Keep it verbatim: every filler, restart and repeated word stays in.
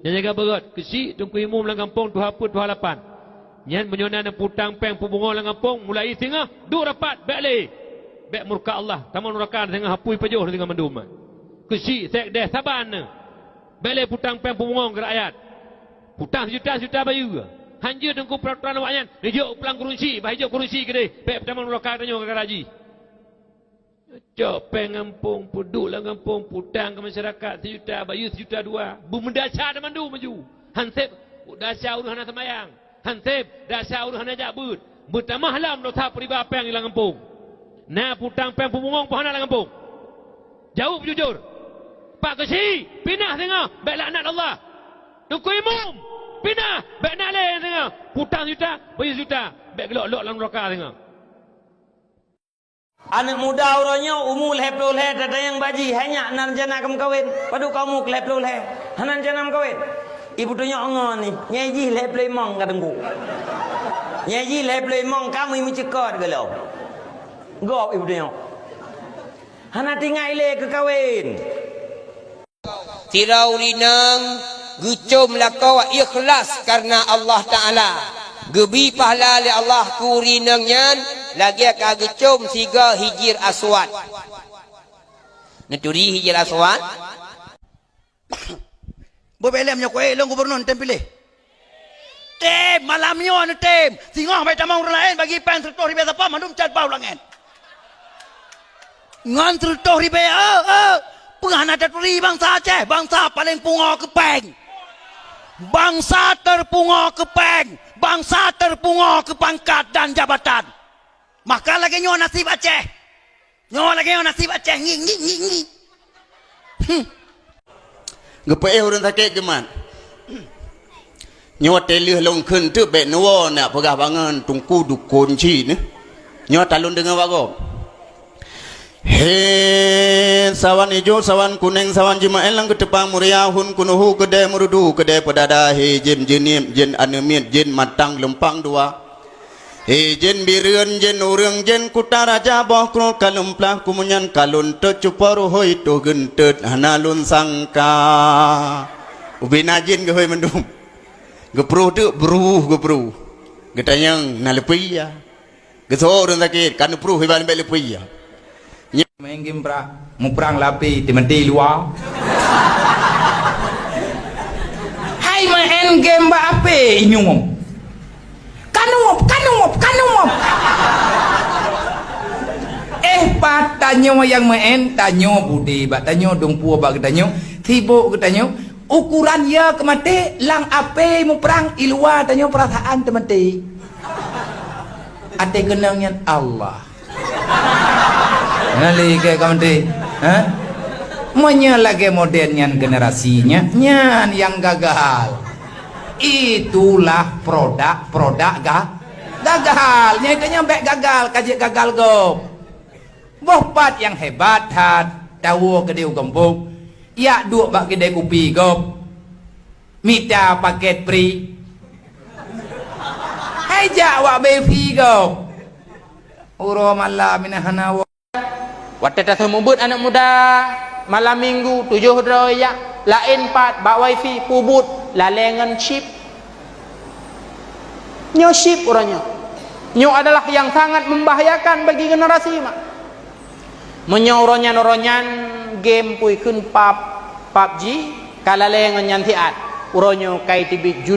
Nyang jaga beurot, keuchik Teungku Imum lam gampông tuha peuet tuha lapan. Nyan meunyoe na neuputang péng peubungong lam gampông, mulai singoh, duek rapat, bék lé. Bék murka Allah, tamong nuraka singoh apui pajoh singoh mandum. Keuchik sekdes saban na. Bék lé putang péng peubungong keu rakyat. Putang sijuta-sijuta bayeue. Hanjeuet Teungku peuratoran awaknyan, neujok peuplang kurunsi, bah ijok kurunsi keudeh, bék peutamong nuraka tanyoe gara-gara jih. Cok péng gampông, peuduek lam gampông, putang keu masyarakat sijuta, bayeue sijuta dua. Beumeudaca teumandum maju. Hanseb daca ureuëng hana seumayang. Hanseb daca ureuëng hana jak beuet. Beutamah lom dosa peuriba péng lam gampông. Na putang péng peubungong pih hana lam gampông. Jaweueb jujur. Pak Keuchik, pinah singoh, bék laknat Allah. Teungku Imum, pinah, bék na lé singoh. Putang sijuta, bayeue sijuta, bék geulok-lok lam nuraka singoh. Aneuëk muda uroe nyoe umu lhée ploh lhée tatanyong bak jih, "Hai nyak, na rencana keu meukawen? Padub ka umu keu lhée ploh lhée, hana rencana meukawen?" Ibu tunyok ngon ni, nyai jih lhée ploh limong ka teungku. Nyai jih lhée ploh limong ka meuceuko teugeulom. Gob ibu tunyok. Hana tinggai lé keu kawen. Sidroe ureuëng inong geucom lakoe ikhlas kareuna Allah Taala, geubi pahala lé Allah keu ureuëng inong nyan lagée ka geucom sigoe Hijir Aswad. Neuturi Hijir Aswad? Beubaih lé meunyoe kuék lôn gubunur neutem piléh. Tem, malam nyoe neutem. Singoh bak tamong ureuëng laén bagi péng seureutôh ribée sapo mandum cat bau langét. Ngon seureutôh ribée, eu, eu, peue hana taturi bansa Aceh, bansa paleng pungoe keu péng. Bansa teupungoe keu péng, bansa teupungoe keu pangkat dan jabatan. Maka lagée nyoe naseb Aceh. Nyoe lagée nyoe naseb Aceh, ngi, ngi, ngi, ngi. Hmm. Geupeuéh ureuëng sakét geumat. Nyoe watée lheueh lôn kheun teuk bék neuwoe nak peugah bangon teungku dukon cit nyoe. Nyoe talôn deungoe bak gob. He sawan ijo, sawan kuneng, sawan jimeu'én lam keuteupang muria, hun kunuhu keudée meurudu, keudée peudada, he jén jeunieb, jén aneuk miet, jén matang lumpang dua. He jén bireuen, jén ureuëng, jén kuta raja boh krot ka lôn plah, kumunyan ka lôn tot cupo ruhôi toh geuntot hana lôn sangka. Ubena jén geuhôi mandum. Geupruh teuk bruh geupruh. Geutanyong na leupie ya. Geusoe ureuëng sakét ka neupruh iban bék leupie ya. Nyan. Main game pra, muprang lapé teumeudi luwa. Hai main game bak apé inyuem. Kanup, kanup, kanup. Eh, pat tanyoe nyang main, tanyoe budi bak tanyoe, dumpeue bak geutanyoe, sibok geutanyoe. Ukuran ya keumaté lam apé muprang, iluwa tanyoe peurasaan teumaté. Até keunong nyan Allah. Nali ke kaunti, ha? Meunyoe lagée model nyan generasi nyan, nyan nyang gagal. Itulah produk-produk ga-, gagal. Nyan itu nyan bék gagal, ka jeuet gagal gob. Boh pat nyang hebat that, tawoe keudeh u gampông, yak duek bak keudè kupi gob. Mita paket pri. Hai jak wak befi gob. Uroe malam ina hana wo-, watée taseumeubeuet aneuk muda, malam minggu, tujoh droe jak, laén pat bak wifi, peubuet, lalée ngon chip. Nyoe chip uroe nyoe. Nyoe adalah nyang sangat membahayakan bagi generasi mak. Meunyoe uroe nyan, uroe nyan game pui kheun pab, pabji, ka lalée ngon nyan siat. Uroe nyoe kai teubiet judi.